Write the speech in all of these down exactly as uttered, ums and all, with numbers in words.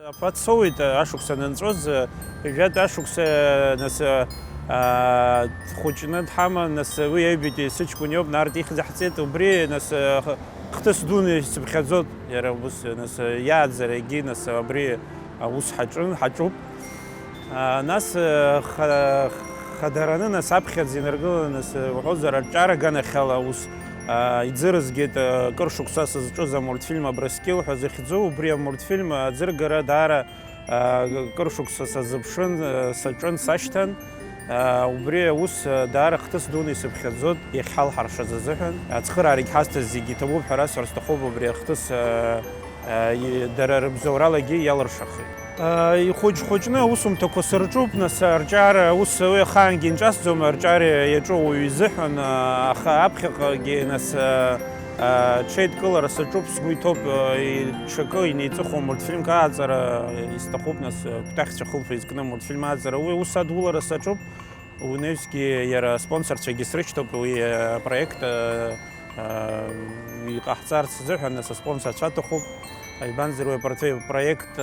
Аԥа дсоуит, ашықәс анынҵәоз, ҩажәатәи ашықәса, нас, аа, дхәыҷны дҳаман, нас, уи аҩбатәи сыҷкәын иоуп, Нарҭ ихьӡ ҳҵеит, убри, нас, хҭыс дуны исыԥхьаӡоит, иара ус, нас, иааӡарагьы, нас, абри аус ҳаҿын, ҳаҿуп. Аа, нас, ха-, хадараны, нас, аԥхьаӡа инаргыланы, нас, уҳәозар, арҿиара аганахьала аус, аа, иӡырызгеит, акыр шықәса сызҿыз амультфильм Абрыскьыл ҳәа захьӡу, убри амультфильм аӡыргара даара, аа, кыр шықәса сазыԥшын, саҿын, сашьҭан. Убри аус даара хҭыс дуны исыԥхьаӡоит иахьҳалҳаршаз азыҳәан. Ацхыраарагь ҳазҭаз зегьы иҭабуп ҳәа расҳәар сҭахуп, убри ахҭыс, дара рыбзоуралагьы иалыршахеит. Ихәыҷ-хәыҷны аусумҭақәа сырҿуп, нас, арҿиара аус уи ахаангьы инҿасӡом, арҿиара иаҿу уаҩы изыҳәан, аха аԥхьаҟагьы, нас, ҽеидкылара саҿуп, сгәы иҭоуп, ҽакы инеиҵыху мультфильмк ааҵара исҭахуп, нас, кәтаӷьцәа хылԥа изкны мультфильм ааҵара, уи аус адулара саҿуп. Уи анаҩсгьы иара спонсорцәагьы срышьҭоуп уи апроект, иҟаҳҵарц азыҳәан, нас, аспонсорцәа аҭахуп. Избанзар, уи апро-, проект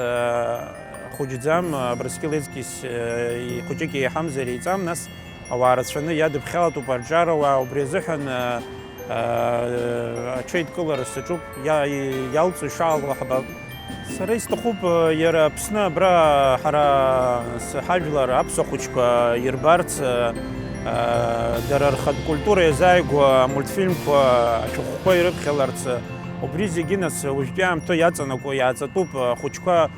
хәыҷӡам, Абрыскьыл Ецкис ихәыҷык еиҳамзар еиҵам, нас, ауаа рацәаны иадыԥхьалатәуп арҿиарауаа, убри азыҳәан, аҽеидкылара саҿуп, иа-, иалҵуа ишаало ҳбап. Сара исҭахуп, иара Аԥсны абра ҳара с-, ҳажәлар аԥсуа хәыҷқәа ирбарц, дара рхатә культура иазааигәоу амультфильмқәа, ашәҟәқәа ирыԥхьаларц, убри зегьы, нас, уажәтәи аамҭа иаҵанакуа иааҵатәуп ахәыҷқәа,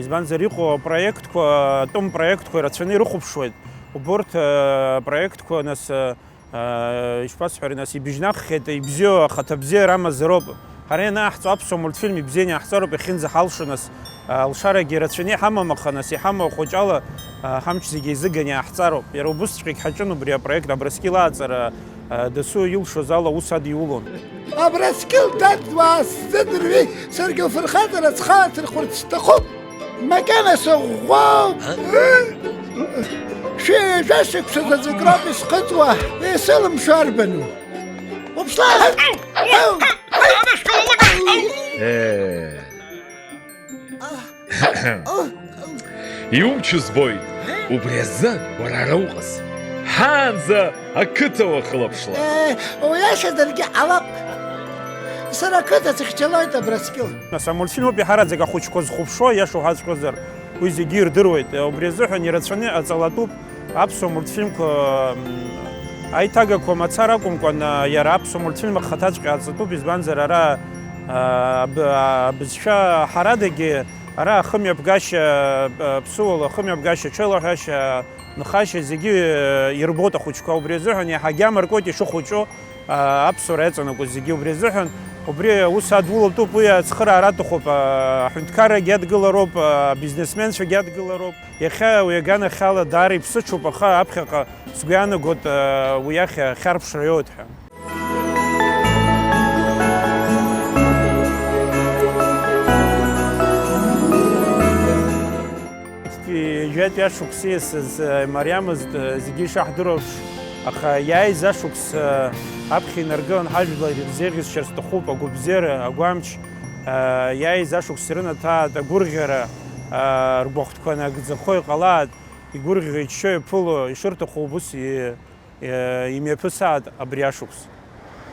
избанзар, иҟоу апроектқәа, атәым проектқәа ирацәаны ирыхәаԥшуеит. Убурҭ, э, апроектқәа, нас, э, э, ишԥасҳәари, нас, ибжьнаххьеит, ибзиоу ахаҭа бзиара амазароуп. Ҳара ианаҳҵо аԥсуа мультфильм ибзианы иаҳҵароуп иахьынӡаҳалшо, нас, э, алшарагьы рацәаны иҳамам, аха, нас, иҳамоу ахәыҷала, э, ҳамч зегьы еизыганы иаҳҵароуп. Иара убысҵәҟьагь ҳаҿын убри апроект, Абрыскьыл ааҵара, э, дасу илшоз ала аус адиулон. Абрыскьыл дад уаасзыдырҩи, саргьы лфырхаҵара схы аасырхәарц сҭахуп. Макьана сыӷәӷәоу, шәи-, жәа шықәса заҵәык роуп исхыҵуа, исылымшо арбану? Уԥшла! Э. Иумч збоит, убри азы уара ара уҟаз. Ҳаанӡа ақыҭа уахылаԥшла. Э, уиаша даргьы ҟалап. Сара ақыҭа сыхьчалоит Абрыскьыл. Нас амультфильмуп иаҳараӡак ахәыҷқәа зхәаԥшуа, иаша уҳәаҵәҟьозар, уи зегьы ирдыруеит. Убри азыҳәан ирацәаны иҟаҵалатәуп аԥсуа мультфильмқәа, м, аиҭагақәа мацара акәымкәан, а, иара аԥсуа мультфильм ахаҭаҵәҟьа иҟаҵатәуп, избанзар, ара, а, аб-, а, абызшәа ҳарадагьы, ара ахымҩаԥгашьа, а, ԥсуала ахымҩаԥгашьа, аҽеилаҳәашьа, нхашьа зегьы, э, ирбоит ахәыҷқәа. Убри азыҳәан иаҳагьы амаркуеит ишыхәыҷу, а, аԥсуара иаҵанакуа зегьы. Убри азыҳәан убри аус адулатәуп, уи ацхыраара аҭахуп, а, аҳәынҭқаррагьы адгылароуп, а, абизнесменцәагьы адгылароуп. Иахьа уи аганахьала даара иԥсыҽуп, аха аԥхьаҟа сгәы иаанагоит, а, уи иахь ахьарԥшра иоуеит ҳәа. Ҩажәатәи ашықәс ииасыз, э, имариамызт, э, зегьы ишаҳдыруа еиԥш, аха иааиз ашықәс, э, аԥхьа инаргылан ҳажәлар ирзеиӷьасшьар сҭахуп агәабзиара, агәамч, э, иааиз ашықәс ирынаҭааит агәырӷьара, э, ргәахәтәқәа нагӡахо иҟалааит, игәырӷьо, иччо иаԥыло ишырҭаху убыс и-, э, имҩаԥысааит абри ашықәс.